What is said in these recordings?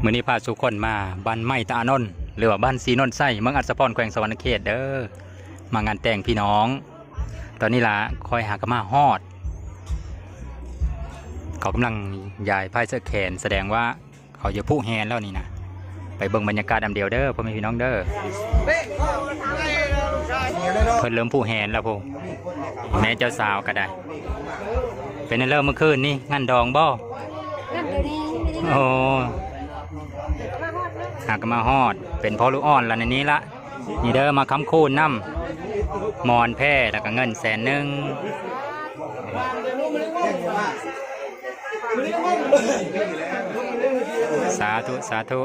ມື້ນີ້ພາສູ່ຄົນມາບ້ານໄມ້ຕາອານົນ ຫຼືວ່າບ້ານສີນົນໄຊ ເມືອງອັດສະພອນ ແຂວງສະຫວັນນະເຂດເດີ ມາງານແຕ່ງພີ່ນ້ອງ. ຕອນນີ້ລະຂ້ອຍຫາກະມາຮອດ ເຂົາກຳລັງຢາຍພາຍເສື້ອແຂນ ສະແດງວ່າ ເຂົາຈະຜູແຫ່ແລ້ວນີ້ນະ. ໄປເບິ່ງບັນຍາກາດນຳດຽວເດີ ພໍ່ແມ່ພີ່ນ້ອງເດີ. ເພິ່ນເລີ່ມຜູແຫ່ແລ້ວພຸ້ນ ແມ່ເຈົ້າສາວກໍໄດ້. ເປັນແນວເລີເມື່ອຄືນນີ້ ງານດອງບໍ່? ງານດອງ. ໂອ້ ຫາກະມາຮອດ ເປັນພໍ່ລູກອ່ອນລະໃນນີ້ລະ. ນີ້ເດີ ມາຄ້ຳຄູນນຳ ໝອນແພ ແລ້ວກະເງິນແສນໜຶ່ງ. ສາທຸ ສາທຸ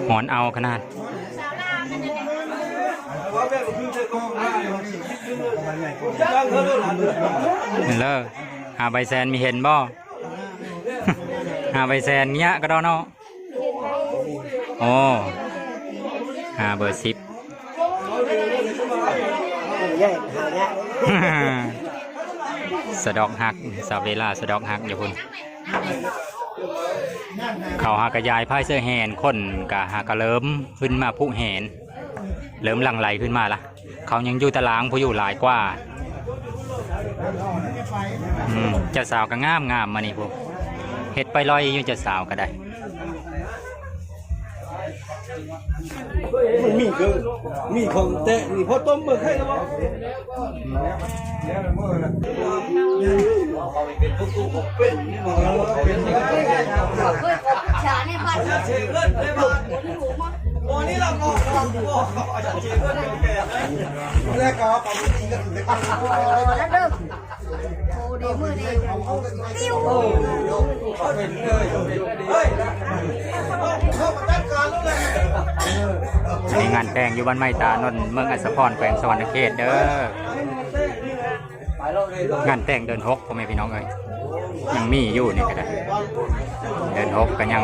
ໝອນເອົາຂະໜາດ. ເລີ ຫ້າໃບແສນມີເຫັນບໍ່? ຫ້າໃບແສນເຍາະກະດອເນາະ. ໂອ້ ຫ້າເບີສິບ ສະດອກຮັກ ສາວເວລາສະດອກຮັກຢູ່ພຸ້ນ. ເຂົາຫາກະຢາຍພາຍເສື້ອແຫ່ ຄົນກະຫາກະເລີ່ມຂຶ້ນມາຜູແຫ່ ເລີ່ມຫຼັ່ງໄຫຼຂຶ້ນມາລະ. ເຂົາຍັງຢູ່ຕາລາງ ຜູ້ຢູ່ຫຼາຍກວ່າ. ອືມ ເຈົ້າສາວກໍງາມໆ ມານີ້ພຸ້ນ ເຮັດໄປລອຍຢູ່ ເຈົ້າສາວກໍໄດ້. ມັນມີຄື ມີຂອງແຕະນີ້ ພໍຕົ້ມເບິ່ງໄດ້ແລ້ວບໍ່? ອັນນີ້ງານແຕ່ງຢູ່ບ້ານໄມ້ຕານົນ ເມືອງອັດສະພອນ ແຂວງສະຫວັນນະເຂດເດີ. ງານແຕ່ງເດືອນຫົກ ພໍ່ແມ່ພີ່ນ້ອງເອີຍ ຍັງມີຢູ່ນີ້ກໍໄດ້. ເດືອນຫົກກໍຍັງ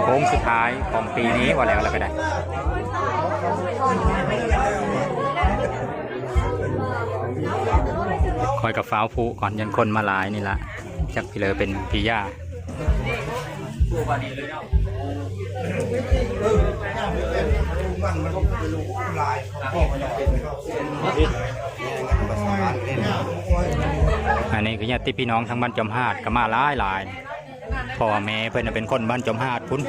ໂຄ້ງສຸດທ້າຍຂອງປີນີ້ ວ່າແລ້ວລະກໍໄດ້. ຂ້ອຍກໍຟ້າວຜູກ່ອນ ຢ້ານຄົນມາຫຼາຍນີ້ລະ ຈັກພີ່ເລີເປັນພີ່ຍ່າ. ອັນນີ້ຄືຍາດຕິພີ່ນ້ອງທາງບ້ານຈອມຫາດກໍມາຫຼາຍໆ. ພໍ່ແມ່ເພິ່ນເປັນຄົນບ້ານຈອມຫາດພຸ້ນ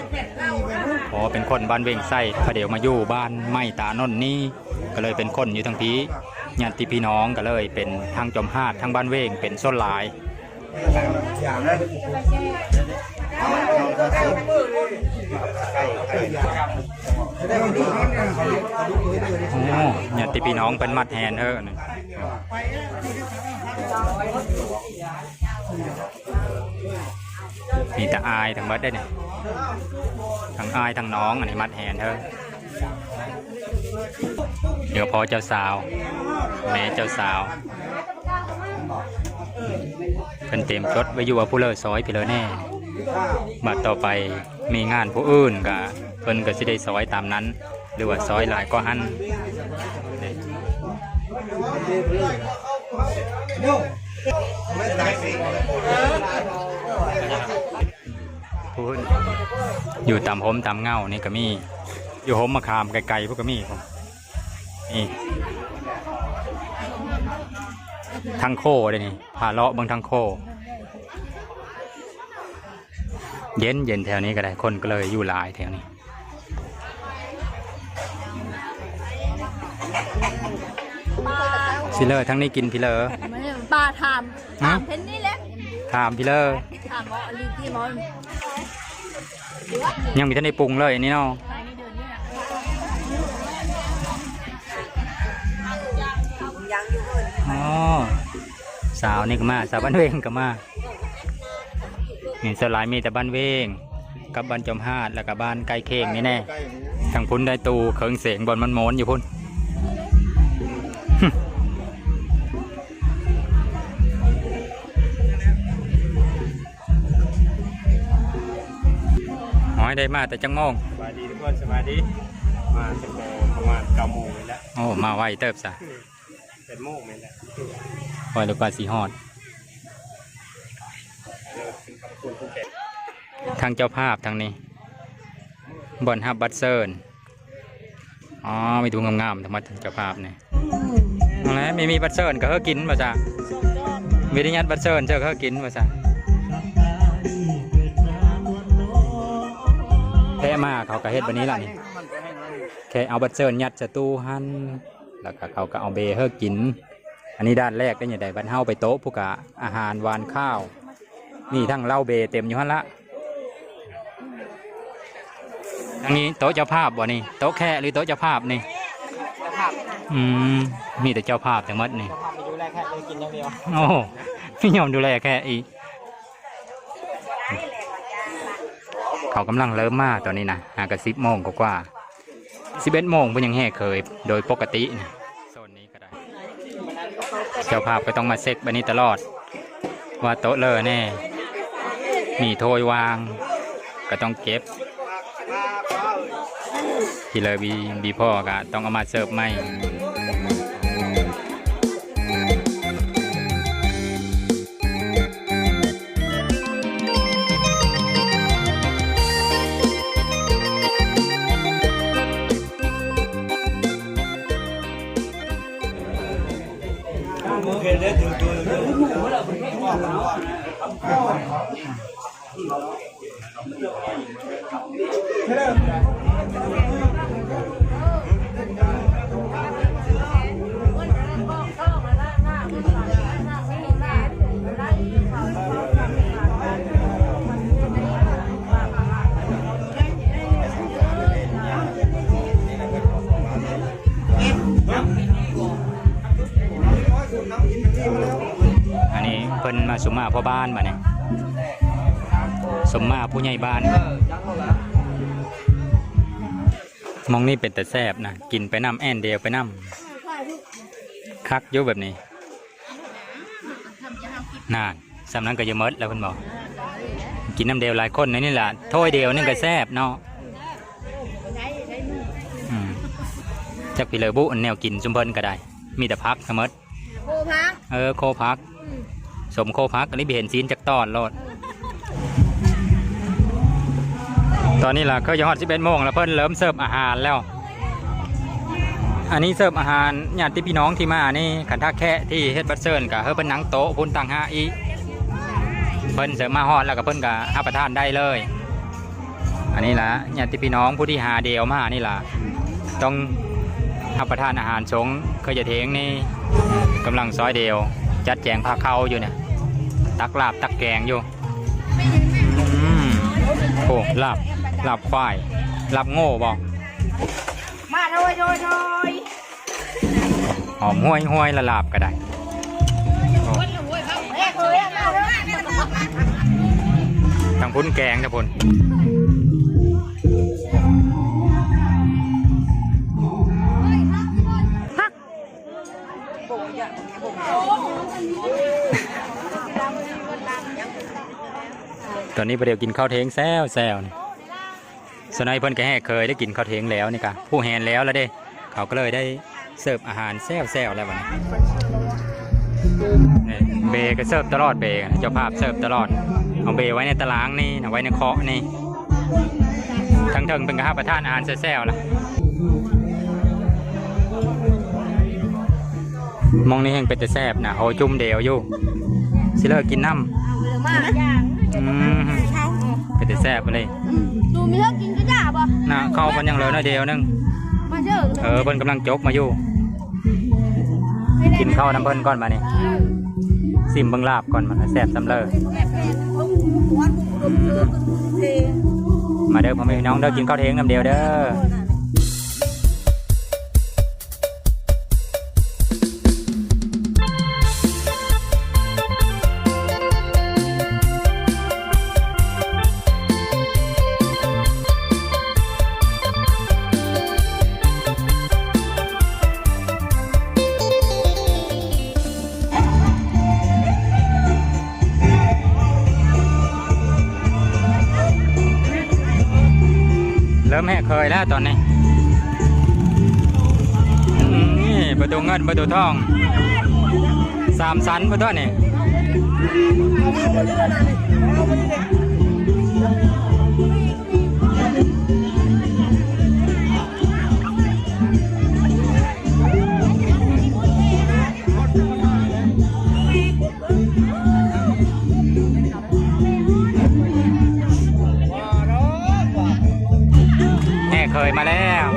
ພໍ່ເປັນຄົນບ້ານເວງໄຊ ພະດຽວມາຢູ່ບ້ານໄມ້ຕານົນນີ້ ກໍເລີຍເປັນຄົນຢູ່ທາງພີ້. ຍາດຕິພີ່ນ້ອງກໍເລີຍເປັນທາງຈອມຫາດ ທາງບ້ານເວງເປັນສ່ວນຫຼາຍ. ໂອ້ ຍາດຕິພີ່ນ້ອງເພິ່ນມັດແຫ່ນເຮີ ມີແຕ່ອ້າຍທັງເບິດເດ້ນີ້ ທັງອ້າຍທັງນ້ອງ ອັນນີ້ມັດແຫ່ນເຮີ. ດຽວພໍ່ເຈົ້າສາວ ແມ່ເຈົ້າສາວ ເພິ່ນເຕັມຈົດໄວ້ຢູ່ວ່າຜູ້ເລີຊອຍພີ່ເລີແດ່. ບາດຕໍ່ໄປມີງານຜູ້ອື່ນກະ ເພິ່ນກະຊິໄດ້ຊອຍຕາມນັ້ນ ຫຼືວ່າຊອຍຫຼາຍກວ່າຫັ້ນ. ພຸ້ນ ຢູ່ຕາມຮົ່ມຕາມເຫງົ້ານີ້ກໍມີ ຢູ່ຮົ່ມມະຂາມໄກໆ ພຸ້ນກໍມີ. ນີ້ ທາງໂຄ້ງເດ້ນີ້ ພາເລາະເບິ່ງທາງໂຄ້ງ. ເຢັນໆ ແຖວນີ້ກໍໄດ້ ຄົນກໍເລີຍຢູ່ຫຼາຍແຖວນີ້. ຊິເລີ ທາງນີ້ກິນພີເລີ. ປາຖາມ ຖາມເພິ່ນນີ້ແຫຼະ ຖາມພີເລີ ຖາມບໍ່ ລີທີ່ບໍ່ ຍັງບໍ່ທັນໄດ້ປຸງເລີຍອັນນີ້ເນາະ. ອໍ ສາວນີ້ກໍມາ ສາວບ້ານເວງກໍມາ. ນີ້ສ່ວນຫຼາຍມີແຕ່ບ້ານເວງກັບບ້ານຈອມຫາດ ແລ້ວກໍບ້ານໃກ້ຄຽງນີ້ແນ່. ທາງພຸ້ນໄດ້ຕູ້ເຄື່ອງເສງ ບ່ອນມັນມ່ວນຢູ່ພຸ້ນ. ໂອ້ຍ ໄດ້ມາແຕ່ຈັກໂມງ? ສະບາຍດີທຸກຄົນ ສະບາຍດີ. ມາຕັ້ງແຕ່ປະມານເກົ້າໂມງນີ້ແຫຼະ. ໂອ້ ມາໄວເຕີບຊະ. ແປດໂມງແມ່ນແຫຼະ ຂ້ອຍນຶກວ່າຊິຮອດ. ທາງເຈົ້າພາບທາງນີ້ ບ່ອນຮັບບັດເຊີນ. ອໍ ມີແຕ່ຜູ້ງາມໆ ທັງໝົດເຈົ້າພາບນີ້. ນັ້ນແຫຼະ ມີ ມີບັດເຊີນກໍເຮີ້ກິນວ່າຊະ. ວິທະຍາດບັດເຊີນເຈົ້າກໍເຮີ້ກິນວ່າຊະ. ແພະມາເຂົາກໍເຮັດແບບນີ້ລະນີ້. ແຄ່ເອົາບັດເຊີນຍັດໃສ່ຕູ້ຫັ້ນ ແລ້ວກໍເຂົາກໍເອົາເບເຮີ້ກິນ. ອັນນີ້ດ້ານແລກເດ້. ຍາມໃດບັດເຮົາໄປໂຕະພຸ້ນກະອາຫານຫວານຄາວ ມີທັງເຫຼົ້າເບເຕັມຢູ່ຫັ້ນລະ. ທາງນີ້ໂຕະເຈົ້າພາບບໍ່ນີ້? ໂຕະແຂກ ຫຼື ໂຕະເຈົ້າພາບນີ້? ເຈົ້າພາບ. ອືມ ມີແຕ່ເຈົ້າພາບທັງໝົດນີ້. ເຈົ້າພາບໄປດູແລແຂກ ໄປກິນຢ່າງດຽວ. ໂອ້ ມີຍອມດູແລແຂກອີກ. ເຂົາກຳລັງເລີ່ມມາຕອນນີ້ນະ ຫາກະສິບໂມງກວ່າໆ ສິບເອັດໂມງເພິ່ນຍັງແຫ່ເຂີຍໂດຍປົກກະຕິນະ. ເຈົ້າພາບກໍຕ້ອງມາເຊັກແບບນີ້ຕະຫຼອດ ວ່າໂຕະເລີແດ່ ມີຖ້ວຍວາງກໍຕ້ອງເກັບ ທີ່ເລີບີ ບີພໍກໍຕ້ອງເອົາມາເສີບໃໝ່. ອັນນີ້ເພິ່ນມາສົມມາພໍ່ບ້ານບາດນີ້ ສົມມາຜູ້ໃຫຍ່ບ້ານ. ໝ່ອງນີ້ເປັນຕາແຊບນະ ກິນໄປນຳ ແອນເດວໄປນຳ ຄັກຢູ່ແບບນີ້. ນັ້ນ ສ່ຳນັ້ນກໍຈະໝົດແລ້ວເພິ່ນບອກ. ກິນນຳເດວຫຼາຍຄົນໃນນີ້ລະ ຖ້ວຍດຽວໜຶ່ງກໍແຊບເນາະ. ອືມ ຈັກພີເລີບຸ ອັນແນວກິນຊຸມເພິ່ນກໍໄດ້ ມີແຕ່ຜັກທັງໝົດ. ໂຄຜັກ ເອີ ໂຄຜັກ ອືມ ສົມໂຄຜັກ ອັນນີ້ບໍ່ເຫັນຊີ້ນຈັກຕອນໂລດ. ຕອນນີ້ລະ ເຄີຍຈະຮອດສິບເອັດໂມງລະ ເພິ່ນເລີ່ມເສີບອາຫານແລ້ວ. ອັນນີ້ເສີບອາຫານຍາດຕິພີ່ນ້ອງທີ່ມານີ້ ຄັນຖ້າແຂກທີ່ເຮັດບັດເຊີນກະເຮີ້ເພິ່ນນັ່ງໂຕະພຸ້ນຕ່າງຫາກອີກ ເພິ່ນເສີບມາຮອດແລ້ວກໍເພິ່ນກໍຮັບປະທານໄດ້ເລີຍ. ອັນນີ້ລະຍາດຕິພີ່ນ້ອງຜູ້ທີ່ຫາດຽວມານີ້ລະ ຕ້ອງຮັບປະທານອາຫານສົງ. ເຄີຍຈະເທງນີ້ກຳລັງຊອຍດຽວ ຈັດແຈງພາເຂົ້າຢູ່ນີ້ ຕັກລາບຕັກແກງຢູ່. ອືມ ໂອ້ ລາບ ລາບຄວາຍ ລາບໂງ່ບໍ? ມາໂດຍ ໂດຍ ໂດຍ ຫອມຫ້ວຍໆ ລະລາບກໍໄດ້. ທາງພຸ້ນແກງ ທາງພຸ້ນ. ຕອນນີ້ພວກດຽວກິນເຂົ້າເທງແຊວໆ ນີ້. ສ່ວນໃຫຍ່ເພິ່ນກໍແຫ່ເຂີຍໄດ້ກິນເຂົ້າເທງແລ້ວນີ້ກະ ຜູ້ແຫ່ນແລ້ວລະເດ້ ເຂົາກໍເລີຍໄດ້ເສີບອາຫານແຊວໆ ແລ້ວບັດນີ້. ນີ້ ເບກໍເສີບຕະຫຼອດ ເບ ເຈົ້າພາບເສີບຕະຫຼອດ. ເອົາເບໄວ້ໃນຕະລາງນີ້ນະ ໄວ້ໃນເຄາະນີ້. ທາງເທິງເພິ່ນກໍຮັບປະທານອາຫານແຊວໆ ລະ. ໝ່ອງນີ້ແຮ່ງເປັນຕາແຊບນະ ໂຫ ຈຸ່ມດຽວຢູ່ ຊິເລີກກິນນຳ. ອືມ ເປັນຕາແຊບເລີຍ. ອືມ ສູມີເລີກກິນກໍຢ່າບໍ່ນະ ເຂົ້າເພິ່ນຍັງເຫຼືອໜ້ອຍດຽວໜຶ່ງ. ມາເດີ ເອີ ເພິ່ນກຳລັງຈົກມາຢູ່. ກິນເຂົ້ານຳເພິ່ນກ່ອນບາດນີ້. ເອີ ຊິມເບິ່ງລາບກ່ອນ ມັນແຊບສ່ຳເລີ. ມາເດີພໍ່ແມ່ພີ່ນ້ອງເດີ ກິນເຂົ້າເທງນຳດຽວເດີ. ເລີ່ມແຫ່ເຂີຍແລ້ວຕອນນີ້. ອືມ ນີ້ປະຕູເງິນປະຕູທອງ ສາມຊັ້ນພຸ້ນຕົວະນີ້. ເ ເຄີຍມາແລ້ວ.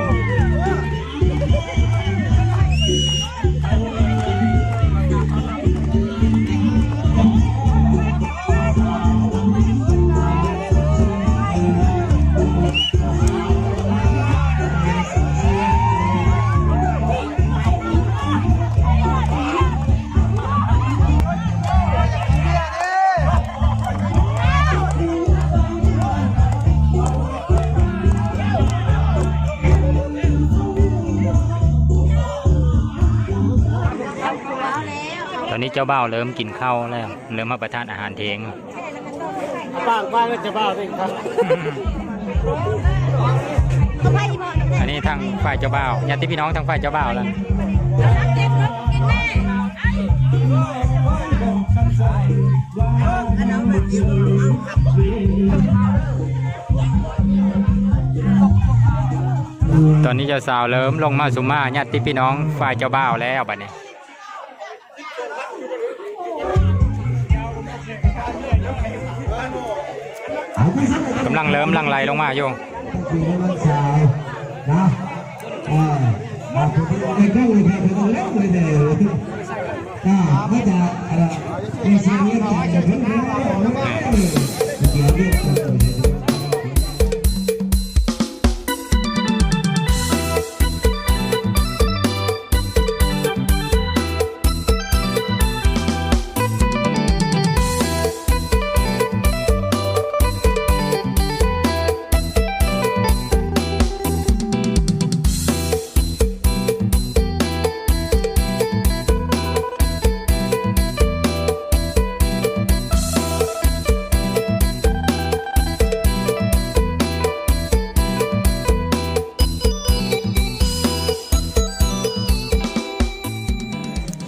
ຕອນນີ້ເຈົ້າບ່າວເລີ່ມກິນເຂົ້າແລ້ວ ເລີ່ມຮັບປະທານອາຫານເພງ. ປາກ ປາກ ເຈົ້າບ່າວເດ້ ອັນນີ້ທາງຝ່າຍເຈົ້າບ່າວ ຍາດຕິພີ່ນ້ອງທາງຝ່າຍເຈົ້າບ່າວລະ. ຕອນນີ້ເຈົ້າສາວເລີ່ມລົງມາສຸມມາຍາດຕິພີ່ນ້ອງຝ່າຍເຈົ້າບ່າວແລ້ວບັດນີ້. ກຳລັງເລີ່ມຫຼັ່ງໄຫຼລົງມາຢູ່.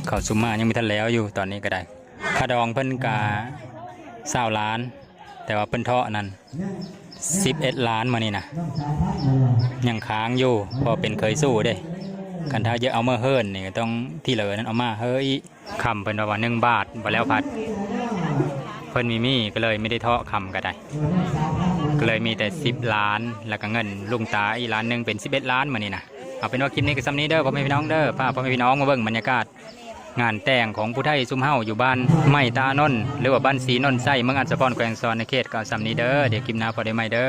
ເຂົ້າສຸມມາຍັງບໍ່ທັນແລ້ວຢູ່ ຕອນນີ້ກໍໄດ້ ຄ່າດອງເພິ່ນກະຊາວລ້ານ ແຕ່ວ່າເພິ່ນເທາະນັ້ນສິບເອັດລ້ານມື້ນີ້ນະ ຍັງຄ້າງຢູ່ ເພາະເປັນເຄີຍສູ້ເດ້. ຄັນຖ້າຢາກເອົາເມືອເຮືອນນີ້ ກໍຕ້ອງທີ່ເຫຼືອນັ້ນເອົາມາເຮີອີກ. ຄຳເພິ່ນວ່າໜຶ່ງບາດ ບໍ່ແລ້ວພັດ ເພິ່ນມີມີ ກໍເລີຍມີແຕ່ເທາະຄຳກໍໄດ້ ກໍເລີຍມີແຕ່ສິບລ້ານ ແລ້ວກໍເງິນລຸງຕາອີກລ້ານໜຶ່ງ ເປັນສິບເອັດລ້ານມື້ນີ້ນະ. ເອົາເປັນວ່າຄລິບນີ້ກໍສ່ຳນີ້ເດີ ພໍ່ແມ່ພີ່ນ້ອງເດີ ພາພໍ່ແມ່ພີ່ນ້ອງມາເບິ່ງບັນຍາກາດ ງານແຕ່ງຂອງຜູ້ໄທຊຸມເຮົາຢູ່ບ້ານໄມ້ຕາອານົນ ຫຼືວ່າບ້ານສີໂນນໄຊ ເມືອງອັດສະພອນ ແຂວງສະຫວັນນະເຂດ ກໍສ່ຳນີ້ເດີ. ດຽວຄລິບໜ້າພໍ້ໄດ້ໃໝ່ເດີ.